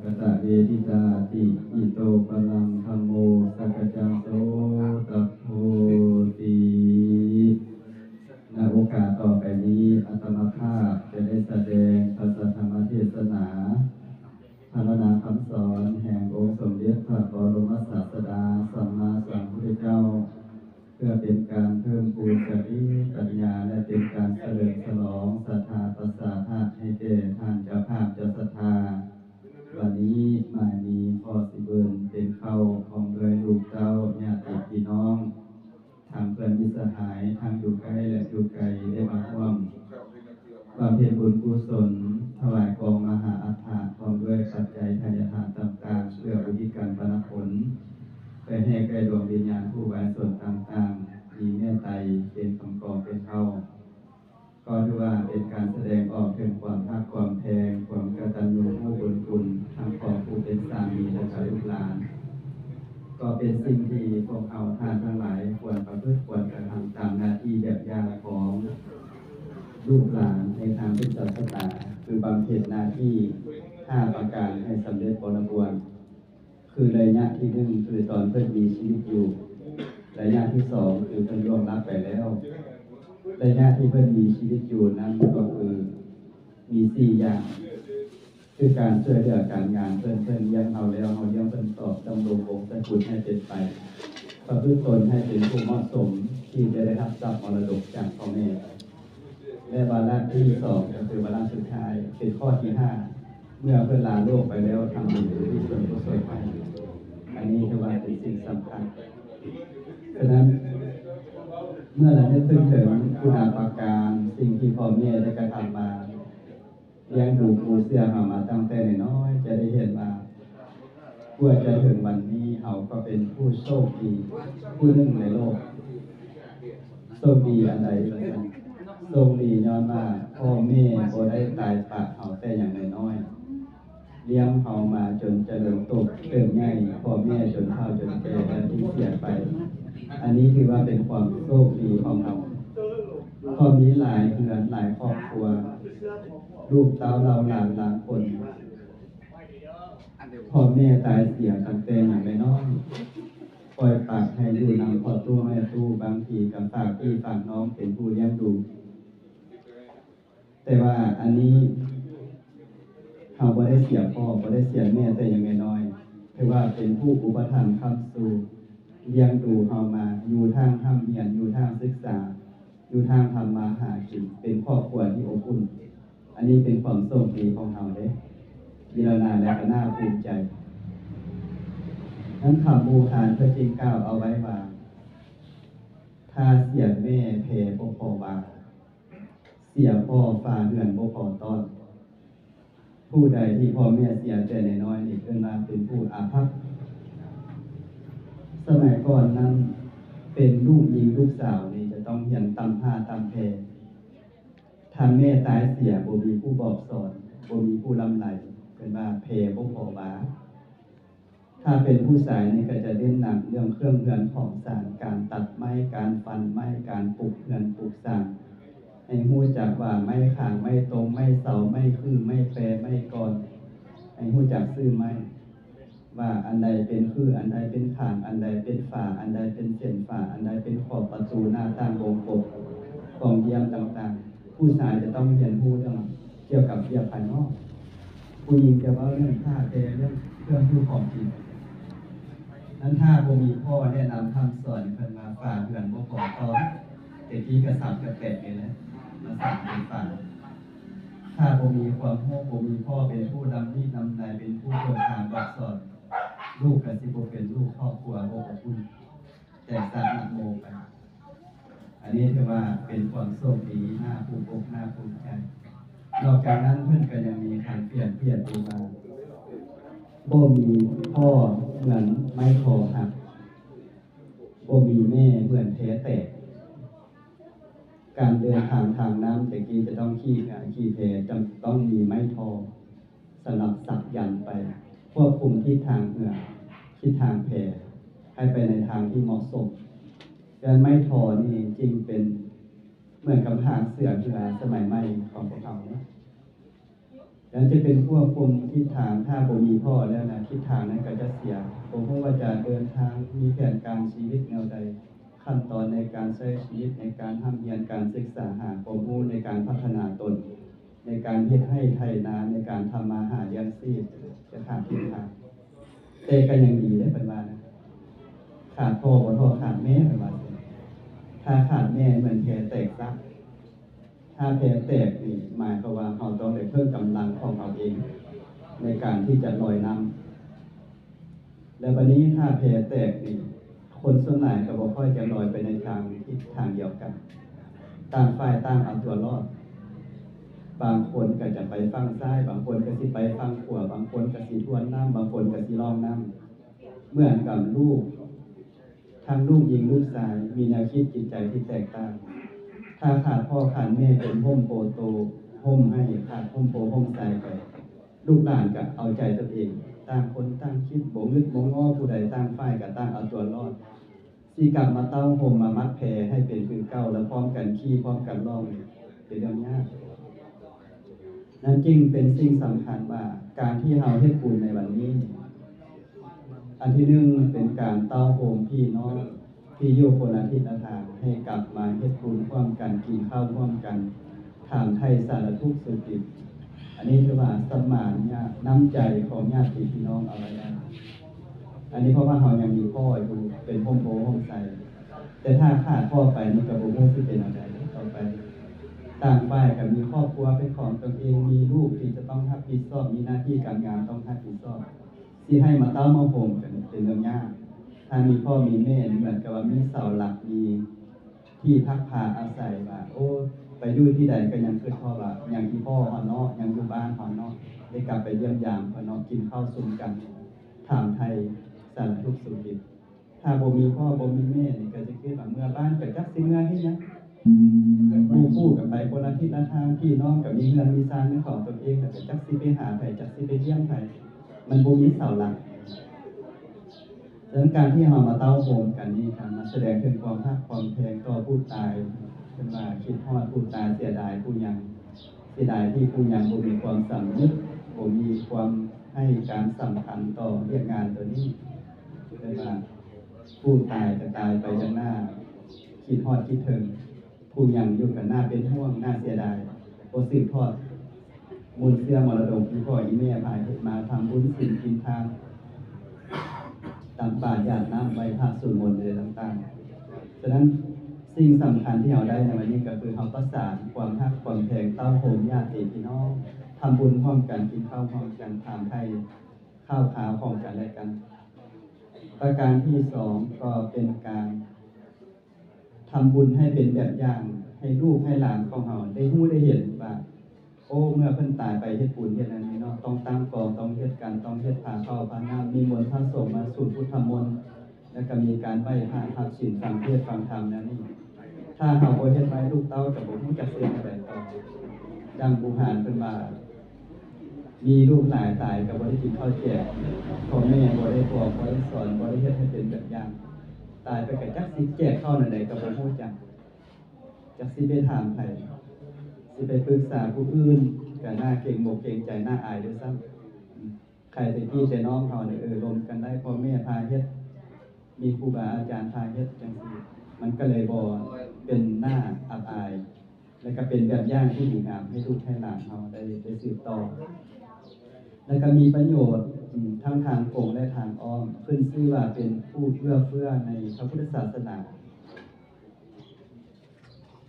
ກະຕະເວທິຕາຕິ ອິໂຕປະລັງ ທຳໂມ ສັກກະຈັງ ໂສ ຕັບໂພ ຕິ. ໃນໂອກາດຕໍ່ໄປນີ້ ອາດຕະມາພາບຈະໄດ້ສະແດງພະສັດທຳມະເທດສະໜາ ພັນລະນາຄຳສອນແຫ່ງອົງສົມເດັດພະບໍລົມສາດສະດາ ສຳມາສຳພຸດທະເຈົ້າ ເພື່ອເປັນການເພີ່ມພູນສະຕິປັນຍາ ແລະ ເປັນການສະເຫຼີມສະຫຼອງສັດທາປະສາທະໃຫ້ແກ່ທ່ານເຈົ້າພາບເຈົ້າສັດທາ. ບັດນີ້ໝາຍມີຂໍຊິເບິ່ນເປັນເຂົ້າ ພ້ອມດ້ວຍລູກເຕົ້າ ຍາດຕິພີ່ນ້ອງ ທັງເພື່ອນມິດສະຫາຍ ທັງຢູ່ໃກ້ ແລະ ຢູ່ໄກ ໄດ້ມາຮ່ວມ ບຳເພັນບຸນກຸສົນ ຖວາຍກອງມະຫາອັດຖະ ພ້ອມດ້ວຍປັດໄຈທາຍາດທານຕ່າງໆ ເພື່ອອຸທິດການປັນນະຜົນ ໄປໃຫ້ແກ່ດວງວິນຍານຜູ້ວາຍຊົນຕ່າງໆ ມີແມ່ໄຕເປັນຄຳກອງເປັນເຄົ້າ. ກໍຖືວ່າເປັນການສະແດງອອກເຖິງຄວາມຮັກຄວາມແພງ ຄວາມກະຕັນຍູຮູ້ບຸນຄຸນ ທັງຂອງຜູ້ເປັນສາມີ ແລະ ກະລູກຫຼານ. ກໍເປັນສິ່ງທີ່ພວກເຮົາທ່ານທັງຫຼາຍຄວນປະພຶດ ຄວນກະທຳຕາມໜ້າທີ່ແບບຢ່າງຂອງລູກຫຼານໃນທາງເປັນເຈົ້າຊະຕາ ຄືບຳເພັນໜ້າທີ່ຫ້າປະການໃຫ້ສຳເລັດບໍລະບວນ. ຄືໄລຍະທີໜຶ່ງ ຄືຕອນເພິ່ນມີຊີວິດຢູ່, ໄລຍະທີສອງ ຄືເພິ່ນລ່ວງລັບໄປແລ້ວ. ໄລຍະທີ່ເພິ່ນມີຊີວິດຢູ່ນັ້ນກໍຄືມີສີ່ຢ່າງ ຄືການຊ່ວຍເຫຼືອການງານເພິ່ນ, ເພິ່ນລ້ຽງເຮົາແລ້ວ ເຮົາລ້ຽງເພິ່ນຕອບ, ດຳລົງວົງສະກຸນໃຫ້ເປັນໄປ, ປະພຶດຕົນໃຫ້ເປັນຜູ້ເໝາະສົມທີ່ຈະໄດ້ຮັບຊັບມໍລະດົກຈາກພໍ່ແມ່. ແລະ ວາລະທີສອງ ກໍຄືວາລະສຸດທ້າຍ ເປັນຂໍ້ທີຫ້າ ເມື່ອເພິ່ນລາໂລກໄປແລ້ວ ທຳບຸນອຸທິດສ່ວນກຸສົນໃຫ້. ອັນນີ້ຖືວ່າເປັນສິ່ງສຳຄັນ. ສະນັ້ນ ເມື່ອລະນຶກເຖິງຄຸນນະປະການ ສິ່ງທີ່ພໍ່ແມ່ໄດ້ກະທຳມາ ລ້ຽງດູປູເສືອເຮົາມາຕັ້ງແຕ່ນ້ອຍໆ ຈະໄດ້ເຫັນວ່າ ກວ່າຈະເຖິງວັນນີ້ ເຮົາກໍເປັນຜູ້ໂຊກດີຜູ້ໜຶ່ງໃນໂລກ. ໂຊກດີອັນໃດວ່າຊັ້ນ? ໂຊກດີຍ້ອນວ່າພໍ່ແມ່ບໍ່ໄດ້ຕາຍປະເຮົາແຕ່ຍັງນ້ອຍໆ, ລ້ຽງເຮົາມາຈົນຈະເລີນໂຕເຕີບໃຫຍ່, ພໍ່ແມ່ຈົນເຖົ້າຈົນແກ່ແລ້ວຈຶ່ງເສຍໄປ. ອັນນີ້ຖືວ່າເປັນຄວາມໂຊກດີຂອງເຮົາ. ເພາະມີຫຼາຍເຮືອນຫຼາຍຄອບຄົວ, ລູກເຕົ້າເຫຼົ່າຫຼານລ້ານຄົນ ພໍ່ແມ່ຕາຍເສຍຕັ້ງແຕ່ຍັງນ້ອຍໆ, ປ່ອຍປະໃຫ້ຢູ່ນຳພໍ່ຕູ້ແມ່ຕູ້, ບາງທີກໍຝາກພີ່ຝາກນ້ອງເປັນຜູ້ລ້ຽງດູ. ແຕ່ວ່າອັນນີ້ເຮົາບໍ່ໄດ້ເສຍພໍ່, ບໍ່ໄດ້ເສຍແມ່ແຕ່ຍັງນ້ອຍໆ, ຖືວ່າເປັນຜູ້ອຸປະຖຳຄ້ຳຊູ, ລ້ຽງດູເຮົາມາ, ຢູ່ທາງຮ່ຳຮຽນ, ຢູ່ທາງສຶກສາ, ຢູ່ທາງທຳມາຫາກິນ, ເປັນຄອບຄົວທີ່ອົບອຸ່ນ. ອັນນີ້ເປັນຄວາມໂຊກດີຂອງເຮົາເດ້, ມີລະນາ ແລະ ກໍໜ້າພູມໃຈ. ໃນຄຳບູຮານເພິ່ນຈຶ່ງກ່າວເອົາໄວ້ວ່າ ຖ້າເສຍແມ່ແພບໍ່ພໍວາ, ເສຍພໍ່ຝາເຮືອນບໍ່ພໍຕ້ອນ. ຜູ້ໃດທີ່ພໍ່ແມ່ເສຍແຕ່ນ້ອຍໆ ນີ້ເອີ້ນວ່າເປັນຜູ້ອາພັບ. ສະໄໝກ່ອນນັ້ນ ເປັນລູກຍິງລູກສາວນີ້ຈະຕ້ອງຮຽນຕ່ຳຜ້າຕ່ຳແພ. ຖ້າແມ່ຕາຍເສຍ ບໍ່ມີຜູ້ບອກສອນ, ບໍ່ມີຜູ້ລຳໄລ, ເອີ້ນວ່າແພບໍ່ພໍວາ. ຖ້າເປັນຜູ້ຊາຍນີ້ກໍຈະເນັ້ນໜັກເລື່ອງເຄື່ອງເຮືອນຂອງສານ, ການຕັດໄມ້, ການຟັນໄມ້, ການປຸກເຮືອນປຸກສານ, ໃຫ້ຮູ້ຈັກວ່າໄມ້ຂາງ, ໄມ້ຕົງ, ໄມ້ເສົາ, ໄມ້ຄື, ໄມ້ແປ, ໄມ້ກອນ, ໃຫ້ຮູ້ຈັກຊື່ໄມ້ ວ່າອັນໃດເປັນຄື, ອັນໃດເປັນຂາງ, ອັນໃດເປັນຝາ, ອັນໃດເປັນເສັ້ນຝາ, ອັນໃດເປັນຂອບປະຕູ, ໜ້າຕ່າງ, ວົງກົບ, ປ່ອງຢ້ຽມຕ່າງໆ. ຜູ້ຊາຍຈະຕ້ອງຮຽນຮູ້ເລື່ອງກ່ຽວກັບວຽກພາຍນອກ, ຜູ້ຍິງຈະເວົ້າເລື່ອງຜ້າແກ່, ເລື່ອງເຄື່ອງຢູ່ຂອງກິນ. ນັ້ນຖ້າບໍ່ມີພໍ່ແນະນຳຮ່ຳສອນ, ເພິ່ນວ່າຝາເຮືອນບໍ່ພໍຕໍ່. ແຕ່ກີ້ກະສາມກະແປດນີ້ແຫຼະ ມາສ້າງເປັນຝາ. ຖ້າບໍ່ມີຄວາມຮູ້, ບໍ່ມີພໍ່ເປັນຜູ້ນຳນິນຳນາຍ, ເປັນຜູ້ເປີດທາງບອກສອນ, ລູກກະຊິບໍ່ເປັນລູກ, ຄອບຄົວບໍ່ອົບອຸ່ນ, ແຕກສານນະໂມໄປ. ອັນນີ້ຖືວ່າເປັນຄວາມໂຊກດີ, ໜ້າພູມອົກ, ໜ້າພູມໃຈ. ນອກຈາກນັ້ນເພິ່ນກໍຍັງມີຄຳປຽບທຽບອີກວ່າ ບໍ່ມີພໍ່ເໝືອນໄມ້ທໍຫັກ, ບໍ່ມີແມ່ເໝືອນແພແຕກ. ການເດີນທາງທາງນ້ຳແຕ່ກີ້ຈະຕ້ອງຂີ່ເຮືອຂີ່ແພ, ຈຳຕ້ອງມີໄມ້ທໍສຳລັບສັກຢັນໄປ ຄວບຄຸມທິດທາງເຮືອ, ທິດທາງແພ ໃຫ້ໄປໃນທາງທີ່ເໝາະສົມ. ເຮືອນໄມ້ທໍນີ້ຈຶ່ງເປັນເໝືອນກັບຫາງເສືອເຮືອສະໄໝໃໝ່ຂອງພວກເຮົາເນາະ. ແລ້ວຈະເປັນຄວບຄຸມທິດທາງ, ຖ້າບໍ່ມີພໍ່ແລ້ວນະ, ທິດທາງນັ້ນກໍຈະເສຍ, ບໍ່ຮູ້ວ່າຈະເດີນທາງ, ມີແຜນການຊີວິດແນວໃດ, ຂັ້ນຕອນໃນການໃຊ້ຊີວິດ, ໃນການຮ່ຳຮຽນ, ການສຶກສາຫາຄວາມຮູ້, ໃນການພັດທະນາຕົນ, ໃນການເຮັດໄຮ່ໄຖນາ, ໃນການທຳມາຫາລ້ຽງຊີບ, ຈະຂາດທິດທາງ. ແຕ່ກໍຍັງດີເດ້ ເພິ່ນວ່ານະ, ຂາດພໍ່ບໍ່ທໍ່ຂາດແມ່ ເພິ່ນວ່າ. ຖ້າຂາດແມ່ ເໝືອນແພແຕກຊະ. ຖ້າແພແຕກນີ້ ໝາຍຄວາມວ່າເຮົາຕ້ອງໄດ້ເພີ່ມກຳລັງຂອງເຮົາເອງ ໃນການທີ່ຈະລອຍນ້ຳ. ແລ້ວບັດນີ້ ຖ້າແພແຕກນີ້ ຄົນສ່ວນຫຼາຍກໍບໍ່ຄ່ອຍຈະລອຍໄປໃນທາງທິດທາງດຽວກັນ, ຕ່າງຝ່າຍຕ່າງເອົາຕົວລອດ. ບາງຄົນກໍຈະໄປຝັ່ງຊ້າຍ, ບາງຄົນກໍຊິໄປຝັ່ງຂວາ, ບາງຄົນກໍຊິທວນນ້ຳ, ບາງຄົນກໍຊິລ່ອງນ້ຳ. ເໝືອນກັບລູກ, ທັງລູກຍິງລູກຊາຍ ມີແນວຄິດຈິດໃຈທີ່ແຕກຕ່າງ. ຖ້າຂາດພໍ່ຂາດແມ່ເປັນຮົ່ມໂພໂຕຮົ່ມໄຮ່, ຂາດຮົ່ມໂພຮົ່ມໄຊໄປ, ລູກຫຼານກໍເອົາໃຈຕົນເອງ, ຕ່າງຄົນຕ່າງຄິດ, ບໍ່ງຶດບໍ່ງໍຜູ້ໃດ, ຕ່າງຝ່າຍກໍຕ່າງເອົາຕົວລອດ. ຊິກັບມາເຕົ້າໂຮມມາມັດແພໃຫ້ເປັນຄືເກົ່າ ແລ້ວພ້ອມກັນຂີ່ພ້ອມກັນລ່ອງ ເປັນເລື່ອງຍາກ. ນັ້ນຈຶ່ງເປັນສິ່ງສຳຄັນວ່າ ການທີ່ເຮົາເຮັດບຸນໃນວັນນີ້, ອັນທີໜຶ່ງ ເປັນການເຕົ້າໂຮມພີ່ນ້ອງທີ່ຢູ່ຄົນລະທິດລະທາງ ໃຫ້ກັບມາເຮັດບຸນຮ່ວມກັນ, ກິນເຂົ້າຮ່ວມກັນ, ຖາມໄຖ່ສາລະທຸກສຸກດິບ. ອັນນີ້ຖືວ່າສະໝານນ້ຳໃຈຂອງຍາດຕິພີ່ນ້ອງເອົາໄວ້ໄດ້. ອັນນີ້ເພາະວ່າເຮົາຍັງມີພໍ່ຢູ່ເປັນຮົ່ມໂພຮົ່ມໄຊ, ແຕ່ຖ້າຂາດພໍ່ໄປນີ້ກໍບໍ່ຮູ້ຊິເປັນແນວໃດຕໍ່ໄປ. ຕ່າງຝ່າຍກໍມີຄອບຄົວເປັນຂອງຕົນເອງ, ມີລູກທີ່ຈະຕ້ອງຮັບຜິດຊອບ, ມີໜ້າທີ່ການງານຕ້ອງຮັບຜິດຊອບ, ຊິໃຫ້ມາເຕົ້າມາໂຮມກັນເປັນເລື່ອງຍາກ. ຖ້າມີພໍ່ມີແມ່ນີ້ ເໝືອນກັບວ່າມີເສົາຫຼັກ, ມີທີ່ພັກພາອາໄສ, ວ່າ ໂອ້ ໄປຢູ່ທີ່ໃດກໍຍັງຄິດພໍ້ວ່າຍັງອີ່ພໍ່ເຮົາເນາະ, ຍັງຢູ່ບ້ານເຮົາເນາະ, ໄດ້ກັບໄປຢ້ຽມຢາມເພິ່ນເນາະ, ກິນເຂົ້າຊຸມກັນ, ຖາມໄຖ່ສາລະທຸກສຸກດິບ. ຖ້າບໍ່ມີພໍ່ບໍ່ມີແມ່ນີ້ ກໍຈະຄິດວ່າເມືອບ້ານກໍຈັກຊິເມືອເຮັດຫຍັງ. ໝູ່ຄູ່ກໍໄປຄົນລະທິດລະທາງ, ພີ່ນ້ອງກໍມີເຮືອນມີຊານເປັນຂອງຕົນເອງ, ແລ້ວກໍຈັກຊິໄປຫາໃຜ, ຈັກຊິໄປຢ້ຽມໃຜ, ມັນບໍ່ມີເສົາຫຼັກ. ສະນັ້ນ ການທີ່ເຮົາມາເຕົ້າໂຮມກັນນີ້ ການມາສະແດງເຖິງຄວາມຮັກຄວາມແພງຕໍ່ຜູ້ຕາຍ, ເພິ່ນວ່າຄິດຮອດຜູ້ຕາຍ, ເສຍດາຍຜູ້ຍັງ, ເສຍດາຍທີ່ຜູ້ຍັງບໍ່ມີຄວາມສຳນຶກ, ບໍ່ມີຄວາມໃຫ້ການສຳຄັນຕໍ່ວຽກງານໂຕນີ້. ເພິ່ນວ່າ ຜູ້ຕາຍກໍຕາຍໄປຢ່າງໜ້າຄິດຮອດຄິດເຖິງ, ຜູ້ຍັງຢູ່ກໍໜ້າເປັນຫ່ວງ, ໜ້າເສຍດາຍ, ບໍ່ສືບທອດມູນເຊື້ອມໍລະດົກທີ່ພໍ່ອີ່ແມ່ພາເຮັດມາ, ທຳບຸນສິນກິນທານ, ຕັກບາດຢາດນ້ຳ, ໄຫວ້ພະ ສູດມົນ ຫຼືຕ່າງໆ. ສະນັ້ນ ສິ່ງສຳຄັນທີ່ເຮົາໄດ້ໃນວັນນີ້ກໍຄືເຮົາປະສານຄວາມຮັກຄວາມແພງເຕົ້າໂຮມຍາດຕິພີ່ນ້ອງ, ທຳບຸນຮ່ວມກັນ, ກິນເຂົ້າຮ່ວມກັນ, ຖາມໄຖ່ຂ່າວຄາວຂອງກັນແລະກັນ. ປະການທີສອງ ກໍເປັນການ ທຳບຸນໃຫ້ເປັນແບບຢ່າງ ໃຫ້ລູກໃຫ້ຫຼານຂອງເຮົາໄດ້ຮູ້ໄດ້ເຫັນວ່າ ໂອ້ ເມື່ອເພິ່ນຕາຍໄປເຮັດບຸນເຮັດອັນນີ້ເນາະ, ຕ້ອງຕັ້ງກອງ, ຕ້ອງເຮັດກັນ, ຕ້ອງເຮັດພາເຂົ້າພານ້ຳ, ນິມົນພະສົງມາສູດພຸດທະມົນ, ແລ້ວກໍມີການໄຫວ້ພະ, ຮັບສິນ, ຟັງເທດ, ຟັງທຳແນວນີ້. ຖ້າເຮົາບໍ່ເຮັດໄວ້, ລູກເຕົ້າກໍບໍ່ຮູ້ຈັກຊິເຮັດແນວໃດຕໍ່. ດັ່ງບູຮານເພິ່ນວ່າ ມີລູກຫຼາຍຕາຍກໍບໍ່ໄດ້ກິນເຂົ້າແຈກ, ພໍ່ແມ່ບໍ່ໄດ້ບອກ, ບໍ່ໄດ້ສອນ, ບໍ່ໄດ້ເຮັດໃຫ້ເປັນແບບຢ່າງ, ຕາຍໄປກໍຈັກຊິແຈກເຂົ້າແນວໃດກໍບໍ່ຮູ້ຈັກ, ຈັກຊິໄປຖາມໃຜ, ຊິໄປປຶກສາຜູ້ອື່ນກໍໜ້າເກງອົກເກງໃຈ, ໜ້າອາຍດ້ວຍຊ້ຳ. ໃຄແຕ່ພີ່ແຕ່ນ້ອງເຮົານີ້ ເອີ ລົມກັນໄດ້, ພໍ່ແມ່ພາເຮັດ, ມີຄູບາອາຈານພາເຮັດ ຈັ່ງຊີ້, ມັນກໍເລີຍບໍ່ເປັນໜ້າອັບອາຍ. ແລະກໍເປັນແບບຢ່າງທີ່ດີງາມໃຫ້ລູກໃຫ້ຫຼານເຮົາໄດ້ ໄດ້ສືບຕໍ່. ແລະກໍມີປະໂຫຍດ ອືມ ທັງທາງກົງ ແລະທາງອ້ອມ, ຂຶ້ນຊື່ວ່າເປັນຜູ້ເອື້ອເຟື້ອໃນພະພຸດທະສາສະໜາ.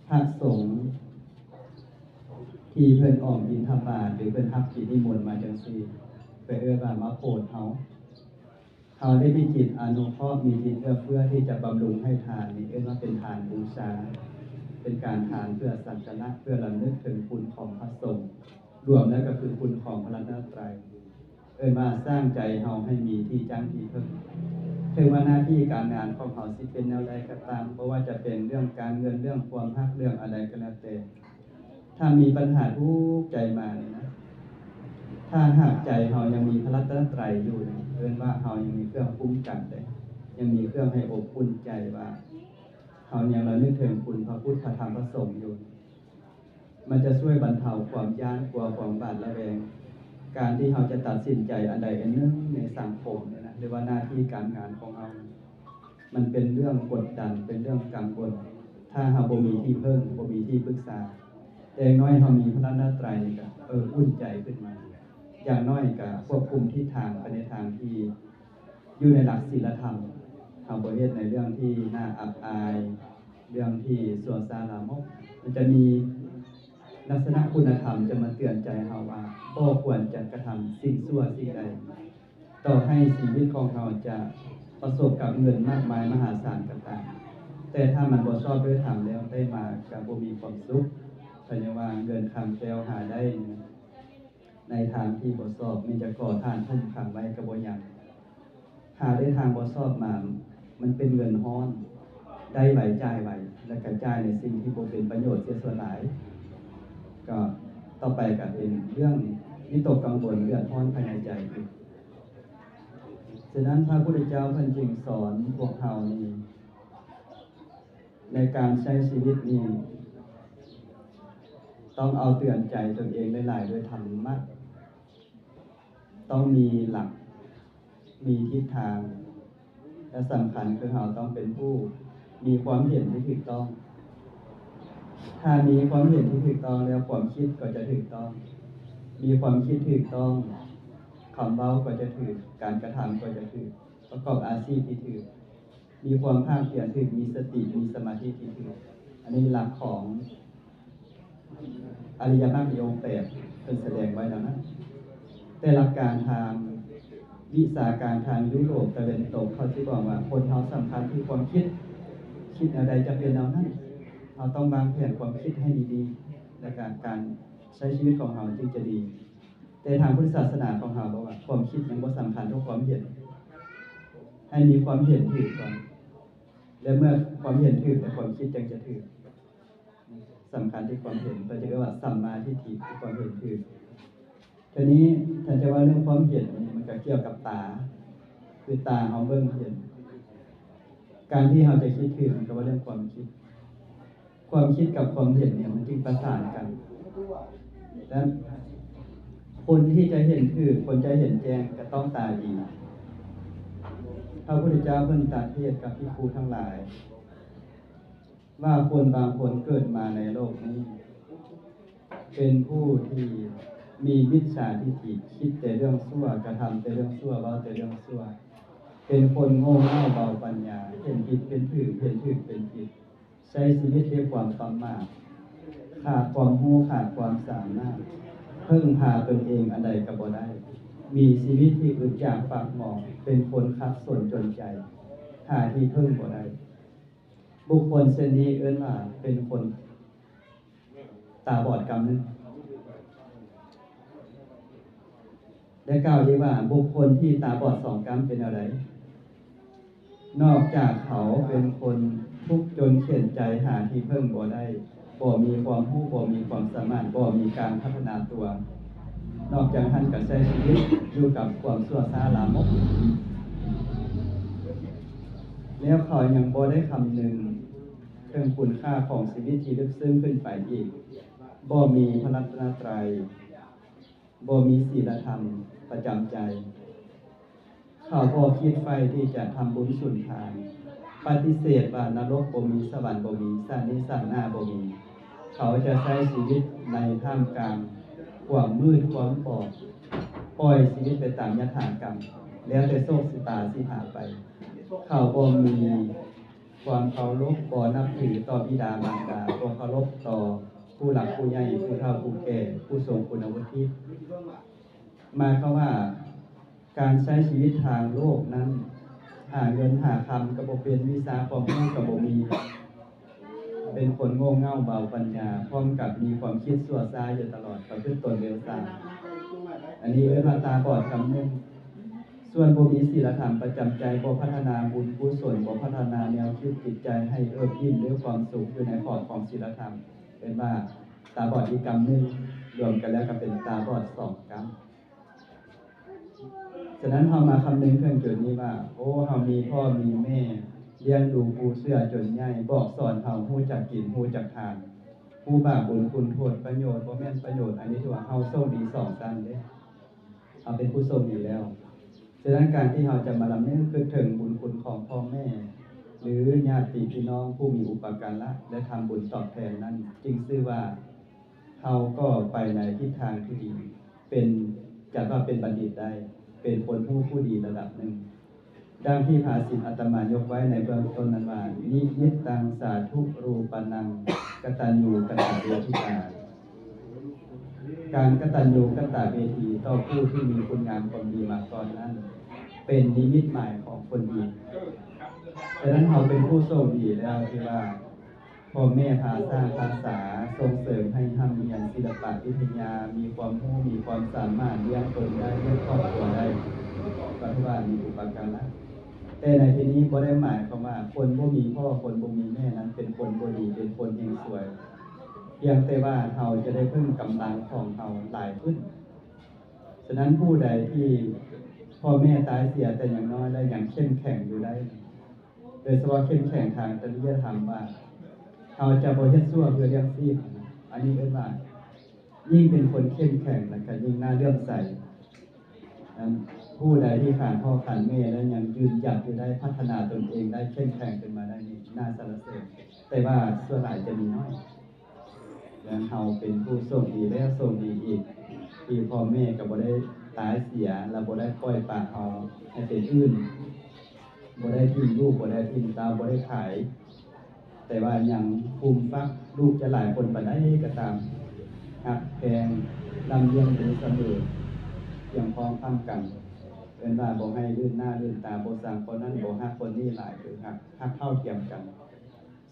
ພະສົງທີ່ເພິ່ນອອກບິນທະບາດ ຫຼືເພິ່ນຮັບກິດນິມົນມາຈັ່ງຊີ້ ເພິ່ນເອີ້ນວ່າມາໂປດເຮົາ. ເຮົາໄດ້ມີຈິດອະນຸເຄາະ, ມີຈິດເອື້ອເຟື້ອທີ່ຈະບຳລຸງໃຫ້ທານ, ນີ້ເອີ້ນວ່າເປັນທານບູຊາ, ເປັນການທານເພື່ອສັກກາລະ, ເພື່ອລຳນຶກເຖິງຄຸນຂອງພະສົງ, ລວມແລ້ວກໍຄືຄຸນຂອງພະລັດຕະນະໄຕ, ເອີ້ນວ່າສ້າງໃຈເຮົາໃຫ້ມີທີ່ຢັ້ງທີ່ເພິ່ງ. ເຖິງວ່າໜ້າທີ່ການງານຂອງເຮົາຊິເປັນແນວໃດກໍຕາມ, ບໍ່ວ່າຈະເປັນເລື່ອງການເງິນ, ເລື່ອງຄວາມຮັກ, ເລື່ອງອະໄລກໍແລ້ວແຕ່, ຖ້າມີບັນຫາທຸກໃຈມານີ້ນະ, ຖ້າຫາກໃຈເຮົາຍັງມີພະລັດຕະນະໄຕຢູ່ນີ້, ເອີ້ນວ່າເຮົາຍັງມີເຄື່ອງຄຸ້ມກັນເດ້, ຍັງມີເຄື່ອງໃຫ້ອົບອຸ່ນໃຈວ່າເຮົາຍັງລະນຶກເຖິງຄຸນພະພຸດ ພະທຳ ພະສົງຢູ່. ມັນຈະຊ່ວຍບັນເທົາຄວາມຢ້ານກົວ, ຄວາມຫວາດລະແວງ, ການທີ່ເຮົາຈະຕັດສິນໃຈອັນໃດອັນໜຶ່ງໃນສັງຄົມນີ້ນະ ຫຼືວ່າໜ້າທີ່ການງານຂອງເຮົາ ມັນເປັນເລື່ອງກົດດັນ ເປັນເລື່ອງກັງວົນ ຖ້າເຮົາບໍ່ມີທີ່ເພິ່ງ ບໍ່ມີທີ່ປຶກສາ ແຕ່ຢ່າງໜ້ອຍເຮົາມີພະລັດຕະນະໄຕນີ້ກະ ເອີ ອຸ່ນໃຈຂຶ້ນມາ ຢ່າງໜ້ອຍກະຄວບຄຸມທິດທາງໄປໃນທາງທີ່ຢູ່ໃນຫຼັກສີລະທຳ ເຮົາບໍ່ເຮັດໃນເລື່ອງທີ່ໜ້າອັບອາຍ ເລື່ອງທີ່ຊົ່ວຊ້າລາມົກ ມັນຈະມີ ລັກສະນະຄຸນນະທຳຈະມາເຕືອນໃຈເຮົາວ່າ ບໍ່ຄວນຈະກະທຳສິ່ງຊົ່ວສິ່ງໃດ. ຕໍ່ໃຫ້ຊີວິດຂອງເຮົາຈະປະສົບກັບເງິນມາກມາຍມະຫາສານກໍຕາມ, ແຕ່ຖ້າມັນບໍ່ຊອບດ້ວຍທຳແລ້ວ ໄດ້ມາກໍບໍ່ມີຄວາມສຸກ. ເພິ່ນເອີ້ນວ່າເງິນຄຳແກ້ວຫາໄດ້ ໃນທາງທີ່ບໍ່ຊອບ ແມ່ນຈະກໍ່ຖານຖົມຂັງໄວ້ກໍບໍ່ຍັງ. ຫາໄດ້ທາງບໍ່ຊອບມາ ມັນເປັນເງິນຮ້ອນ ໄດ້ໄວຈ່າຍໄວ ແລ້ວກະຈ່າຍໃນສິ່ງທີ່ບໍ່ເປັນປະໂຫຍດເສຍສ່ວນຫຼາຍ. ກໍຕໍ່ໄປກໍເປັນເລື່ອງວິຕົກກັງວົນ ເດືອດຮ້ອນພາຍໃນໃຈອີກ. ສະນັ້ນພະພຸດທະເຈົ້າເພິ່ນຈຶ່ງສອນພວກເຮົານີ້ ໃນການໃຊ້ຊີວິດນີ້ ຕ້ອງເອົາເຕືອນໃຈຕົນເອງຫຼາຍໆ ດ້ວຍທຳມະ, ຕ້ອງມີຫຼັກ ມີທິດທາງ ແລະ ສຳຄັນຄືເຮົາຕ້ອງເປັນຜູ້ມີຄວາມເຫັນທີ່ຖືກຕ້ອງ. ຖ້າມີຄວາມເຫັນທີ່ຖືກຕ້ອງແລ້ວ ຄວາມຄິດກໍຈະຖືກຕ້ອງ, ມີຄວາມຄິດຖືກຕ້ອງ ຄຳເວົ້າກໍຈະຖືກ, ການກະທຳກໍຈະຖືກ, ປະກອບອາຊີບທີ່ຖືກ. ມີຄວາມພາກພຽນຖືກ, ມີສະຕິ, ມີສະມາທິທີ່ຖືກ. ອັນນີ້ຫຼັກຂອງອະລິຍະມັກມີອົງແປດ ເພິ່ນສະແດງໄວ້ແລ້ວນະ. ແຕ່ຫຼັກການທາງວິຊາການທາງຢູໂຣບຕາເວັນຕົກ ເຂົາຊິບອກວ່າຄົນເຮົາສຳຄັນທີ່ຄວາມຄິດ, ຄິດແນວໃດຈະເປັນແນວນັ້ນ. ເຮົາຕ້ອງວາງແຜນຄວາມຄິດໃຫ້ດີໆ ແລະກະການໃຊ້ຊີວິດຂອງເຮົາຈຶ່ງຈະດີ. ແຕ່ທາງພຸດທະສາສະໜາຂອງເຮົາບອກວ່າ ຄວາມຄິດຍັງບໍ່ສຳຄັນເທົ່າຄວາມເຫັນ, ໃຫ້ມີຄວາມເຫັນຖືກກ່ອນ ແລະ ເມື່ອຄວາມເຫັນຖືກແລ້ວ ຄວາມຄິດຈຶ່ງຈະຖືກ. ສຳຄັນທີ່ຄວາມເຫັນ, ເພິ່ນຈະເອີ້ນວ່າສຳມາທິດຖິ, ຄືຄວາມເຫັນຖືກ. ທີນີ້ຖ້າຈະເວົ້າເລື່ອງຄວາມເຫັນນີ້ ມັນກໍກ່ຽວກັບຕາ, ຄືຕາເຮົາເບິ່ງເຫັນ. ການທີ່ເຮົາຈະຄິດຖືກ ມັນກໍເວົ້າເລື່ອງຄວາມຄິດ. ຄວາມຄິດກັບຄວາມເຫັນນີ້ ມັນຈຶ່ງປະສານກັນ. ແລະ ຄົນທີ່ຈະເຫັນຖືກ, ຄົນຈະເຫັນແຈ້ງ ກໍຕ້ອງຕາດີ. ພະພຸດທະເຈົ້າເພິ່ນຕັດເທດກັບພິກຂຸທັງຫຼາຍ ວ່າຄົນບາງຄົນເກີດມາໃນໂລກນີ້ ເປັນຜູ້ທີ່ມີມິດສາທິດຖິ, ຄິດແຕ່ເລື່ອງຊົ່ວ, ກະທຳແຕ່ເລື່ອງຊົ່ວ, ເວົ້າແຕ່ເລື່ອງຊົ່ວ, ເປັນຄົນໂງ່ເຫງົ້າເບົາປັນຍາ, ເຫັນຜິດເປັນຖືກ, ເຫັນຖືກເປັນຜິດ, ໃຊ້ຊີວິດດ້ວຍຄວາມປະໝາດ, ຂາດຄວາມຮູ້, ຂາດຄວາມສາມາດ, ເພິ່ງພາຕົນເອງອັນໃດກໍບໍ່ໄດ້, ມີຊີວິດທີ່ອຶດຢາກປາກໝອງ, ເປັນຄົນຂັດສົນຈົນໃຈ, ຫາທີ່ເພິ່ງບໍ່ໄດ້. ບຸກຄົນເຊັ່ນນີ້ເອີ້ນວ່າເປັນຄົນຕາບອດກຳໜຶ່ງ. ໄດ້ກ່າວອີກວ່າ ບຸກຄົນທີ່ຕາບອດສອງກຳເປັນແນວໃດ? ນອກຈາກເຂົາເປັນຄົນທຸກຈົນເຂັນໃຈຫາທີ່ເພິ່ງບໍ່ໄດ້, ບໍ່ມີຄວາມຮູ້, ບໍ່ມີຄວາມສາມາດ, ບໍ່ມີການພັດທະນາຕົວ, ນອກຈາກນັ້ນກໍໃຊ້ຊີວິດຢູ່ກັບຄວາມຊົ່ວຊ້າລາມົກ, ແລ້ວເຂົາຍັງບໍ່ໄດ້ຄຳນຶງເຖິງຄຸນຄ່າຂອງຊີວິດທີ່ເລິກເຊິ່ງຂຶ້ນໄປອີກ, ບໍ່ມີພະລັດຕະນະໄຕ, ບໍ່ມີສີລະທຳປະຈຳໃຈ. ເຂົາບໍ່ຄິດໃຝ່ທີ່ຈະທຳບຸນສຸນທານ, ປະຕິເສດວ່ານະລົກບໍ່ມີ, ສະຫວັນບໍ່ມີ, ຊາດນີ້ຊາດໜ້າບໍ່ມີ. ເຂົາຈະໃຊ້ຊີວິດໃນທ່າມກາງຄວາມມືດຄວາມບອດ, ປ່ອຍຊີວິດໄປຕາມຍະຖາກຳ, ແລ້ວແຕ່ໂຊກຊະຕາຊິພາໄປ. ເຂົາບໍ່ມີຄວາມເຄົາລົບ, ບໍ່ນັບຖືຕໍ່ບິດາມານດາ, ບໍ່ເຄົາລົບຕໍ່ຜູ້ຫຼັກຜູ້ໃຫຍ່, ຜູ້ເຖົ້າຜູ້ແກ່, ຜູ້ຊົງຄຸນວຸດທິ. ໝາຍຄວາມວ່າ ການໃຊ້ຊີວິດທາງໂລກນັ້ນ ຫາເງິນຫາຄຳກໍບໍ່ເປັນ, ວິຊາຄວາມຮູ້ກໍບໍ່ມີ, ເປັນຄົນໂງ່ເຫງົ້າເບົາປັນຍາ, ພ້ອມກັບມີຄວາມຄິດຊົ່ວຊ້າຢູ່ຕະຫຼອດ, ປະພຶດຕົນເລວຊາມ. ອັນນີ້ເອີ້ນວ່າຕາບອດກຳໜຶ່ງ. ສ່ວນບໍ່ມີສີລະທຳປະຈຳໃຈ, ບໍ່ພັດທະນາບຸນກຸສົນ, ບໍ່ພັດທະນາແນວຄິດຈິດໃຈໃຫ້ເອິບອີ່ມດ້ວຍຄວາມສຸກຢູ່ໃນຂອບຂອງສີລະທຳ, ເອີ້ນວ່າຕາບອດອີກກຳໜຶ່ງ, ລວມກັນແລ້ວກໍເປັນຕາບອດສອງກຳ. ສະນັ້ນເຮົາມາຄຳນຶງເຖິງຈຸດນີ້ວ່າ ໂອ້ ເຮົາມີພໍ່ມີແມ່ລ້ຽງດູປູເສືອຈົນໃຫຍ່, ບອກສອນເຮົາຮູ້ຈັກກິນ, ຮູ້ຈັກທານ, ຮູ້ບາບບຸນຄຸນໂທດ, ປະໂຫຍດບໍ່ແມ່ນປະໂຫຍດ, ອັນນີ້ຖືວ່າເຮົາໂຊກດີສອງຊັ້ນເດ້. ເຮົາເປັນຜູ້ໂຊກດີແລ້ວ. ສະນັ້ນ ການທີ່ເຮົາຈະມາລຳນຶກນຶກເຖິງບຸນຄຸນຂອງພໍ່ແມ່ ຫຼື ຍາດຕິພີ່ນ້ອງຜູ້ມີອຸປະກາລະ ແລະ ທຳບຸນຕອບແທນນັ້ນ ຈຶ່ງຊື່ວ່າເຮົາກໍໄປໃນທິດທາງທີ່ດີ, ເປັນ ຈັດວ່າເປັນບັນດິດໄດ້, ເປັນຄົນຮູ້ຜູ້ດີລະດັບໜຶ່ງ. ດັ່ງທີ່ພາສິດອາດຕະມາຍົກໄວ້ໃນເບື້ອງຕົ້ນນັ້ນວ່າ ນິມິດຕັງສາທຸຣູປະນັງ ກະຕັນຍູກະຕະເວທິຕາ. ການກະຕັນຍູກະຕະເວທີຕໍ່ຜູ້ທີ່ມີຄຸນງາມຄວາມດີມາກ່ອນນັ້ນ ເປັນນິມິດໝາຍຂອງຄົນດີ. ສະນັ້ນ ເຮົາເປັນຜູ້ໂຊກດີແລ້ວທີ່ວ່າ ພໍ່ແມ່ພາສ້າງພາສາ, ສົ່ງເສີມໃຫ້ຮ່ຳຮຽນສິລະປະວິທະຍາ, ມີຄວາມຮູ້, ມີຄວາມສາມາດ, ລ້ຽງຕົນໄດ້, ລ້ຽງຄອບຄົວໄດ້, ກໍຖືວ່າມີອຸປະກາລະ. ແຕ່ໃນທີ່ນີ້ບໍ່ໄດ້ໝາຍຄວາມວ່າຄົນບໍ່ມີພໍ່, ຄົນບໍ່ມີແມ່ນັ້ນເປັນຄົນບໍ່ດີ, ເປັນຄົນເຮງຊວຍ. ພຽງແຕ່ວ່າເຮົາຈະໄດ້ເພີ່ມກຳລັງຂອງເຮົາຫຼາຍຂຶ້ນ. ສະນັ້ນ ຜູ້ໃດທີ່ພໍ່ແມ່ຕາຍເສຍແຕ່ຍັງນ້ອຍ ແລະ ຍັງເຂັ້ມແຂງຢູ່ໄດ້, ໂດຍສະເພາະເຂັ້ມແຂງທາງຈະລິຍະທຳວ່າ ເຮົາຈະບໍ່ເຮັດຊົ່ວເພື່ອລ້ຽງຊີບ. ອັນນີ້ເອີ້ນວ່າ ຍິ່ງເປັນຄົນເຂັ້ມແຂງ ແລະ ກໍຍິ່ງໜ້າເຫຼື້ອມໃສ. ນັ້ນ ຜູ້ໃດທີ່ຂານພໍ່ຂານແມ່ ແລະ ຍັງຢືນຢັດຢູ່ໄດ້, ພັດທະນາຕົນເອງໄດ້, ເຂັ້ມແຂງຂຶ້ນມາໄດ້ນີ້ ໜ້າສັນລະເສີນ. ແຕ່ວ່າສ່ວນຫຼາຍຈະມີນ້ອຍ. ແລະ ເຮົາເປັນຜູ້ໂຊກດີແລ້ວໂຊກດີອີກ ທີ່ພໍ່ແມ່ກໍບໍ່ໄດ້ຕາຍເສຍ ແລະ ບໍ່ໄດ້ປ່ອຍປະເຮົາໃຫ້ເປັນອື່ນ, ບໍ່ໄດ້ຖິ້ມລູກ, ບໍ່ໄດ້ຖິ້ມເຕົ້າ, ບໍ່ໄດ້ຂາຍ, ແຕ່ວ່າຍັງຄຸມຝັກ. ລູກຈະຫຼາຍຄົນປານໃດກໍຕາມ, ຮັກແພງ, ລຳລຽງດີສະເໝີ, ພຽງພ້ອມພ້ຳກັນ. ເອີ້ນວ່າບໍ່ໃຫ້ລື່ນໜ້າລື່ນຕາ, ບໍ່ຊັງຄົນນັ້ນ, ບໍ່ຮັກຄົນນີ້ຫຼາຍ, ຄືຮັກ, ຮັກເທົ່າທຽມກັນ.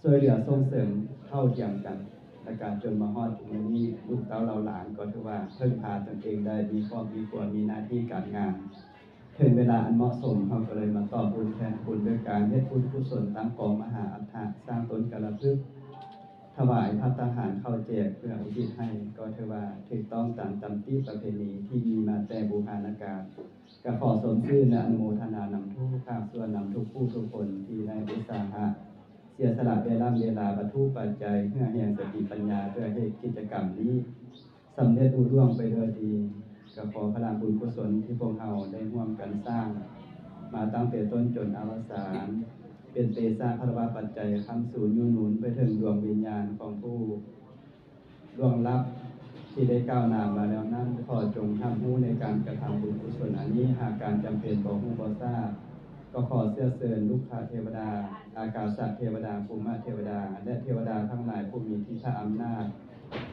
ຊ່ວຍເຫຼືອສົ່ງເສີມເທົ່າທຽມກັນ ແລະ ການຈົນມາຮອດທຸກມື້ນີ້ ລູກເຕົ້າເຫຼົ່າຫຼານກໍຖືວ່າເພິ່ງພາຕົນເອງໄດ້, ມີຄອບມີຄົວ, ມີໜ້າທີ່ການງານ. ເຖິງເວລາອັນເໝາະສົມ, ເຮົາກໍເລີຍມາຕອບບຸນແທນຄຸນ ດ້ວຍການເຮັດບຸນກຸສົນ, ຕັ້ງກອງມະຫາອັດຖະ, ສ້າງຕົ້ນກາລະພຶກ, ຖວາຍພັດຕາຫານເຂົ້າແຈກ ເພື່ອອຸທິດໃຫ້, ກໍຖືວ່າຖືກຕ້ອງຕາມດຳຕິປະເພນີທີ່ມີມາແຕ່ບູຮານະການ. ກໍຂໍຊົມຊື່ ແລະ ອະນຸໂມທະນານຳທຸກພາກສ່ວນ, ນຳທຸກຜູ້ທຸກຄົນທີ່ໄດ້ອຸດສາຫະ ເສຍສະຫຼະເວລາ, ເວລາ, ວັດຖຸ, ປັດໄຈ, ເຫື່ອແຮງ, ສະຕິ, ປັນຍາ ເພື່ອເຮັດກິດຈະກຳນີ້ສຳເລັດລຸລ່ວງໄປດ້ວຍດີ. ກໍຂໍພະລະບຸນກຸສົນທີ່ພວກເຮົາໄດ້ຮ່ວມກັນສ້າງມາຕັ້ງແຕ່ຕົ້ນຈົນອະວະສານ ເປັນເຕຊະພະລະວະປັດໄຈຄ້ຳຊູນຍູ້ໜູນໄປເຖິງດວງວິນຍານຂອງຜູ້ ລ່ວງລັບທີ່ໄດ້ກ່າວນາມມາແລ້ວນັ້ນ, ຂໍຈົ່ງຮັບຮູ້ໃນການກະທຳບຸນກຸສົນອັນນີ້. ຫາກການຈຳເປັນບໍ່ຮູ້ບໍ່ຊາບ, ກໍຂໍເຊື້ອເຊີນລຸກຂະເທວະດາ, ອາກາສະເທວະດາ, ພູມະເທວະດາ ແລະ ເທວະດາທັງຫຼາຍຜູ້ມີທິດຖະອຳນາດ,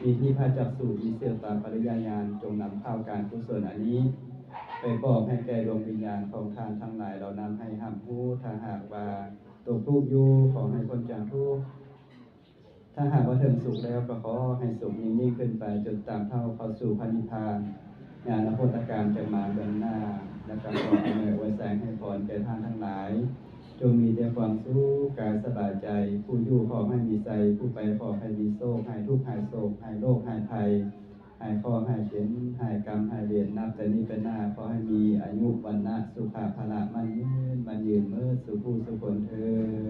ມີທິພະຈັກສຸ, ມີເສດຕາປະລິຍະຍານ, ຈົ່ງນຳຂ່າວການກຸສົນອັນນີ້ໄປບອກໃຫ້ແກ່ດວງວິນຍານຂອງທ່ານທັງຫຼາຍເຫຼົ່ານັ້ນໃຫ້ຮັບຮູ້. ຖ້າຫາກວ່າຕົກທຸກຢູ່, ຂໍໃຫ້ພົ້ນຈາກທຸກ. ຖ້າຫາກວ່າເຖິງສຸກແລ້ວ, ກໍຂໍໃຫ້ສຸກຍິ່ງໆຂຶ້ນໄປ, ຈົນຕາມເທົ່າເຂົ້າສູ່ພະນິບພານ. ຍານະໂພດຕະການຈະມາເບື້ອງໜ້າ, ແລະ ກໍຂໍອຳນວຍອວຍໄຊໃຫ້ພອນແກ່ທ່ານທັງຫຼາຍ, ຈົ່ງມີແຕ່ຄວາມສຸກກາຍສະບາຍໃຈ. ຜູ້ຢູ່ຂໍໃຫ້ມີໄຊ, ຜູ້ໄປຂໍໃຫ້ມີໂຊກ, ຫາຍທຸກຫາຍໂສກ, ຫາຍໂລກຫາຍໄພ, ຫາຍເຄາະຫາຍເຂັນ, ຫາຍກຳຫາຍເວນ. ນັບແຕ່ນີ້ໄປໜ້າ, ຂໍໃຫ້ມີອາຍຸ ວັນນະ ສຸຂະ ພະລະ ໝັ້ນຍືນ, ໝັ້ນຍືນເໝິດສູ່ຜູ້ສູ່ຄົນເທີ້ນ.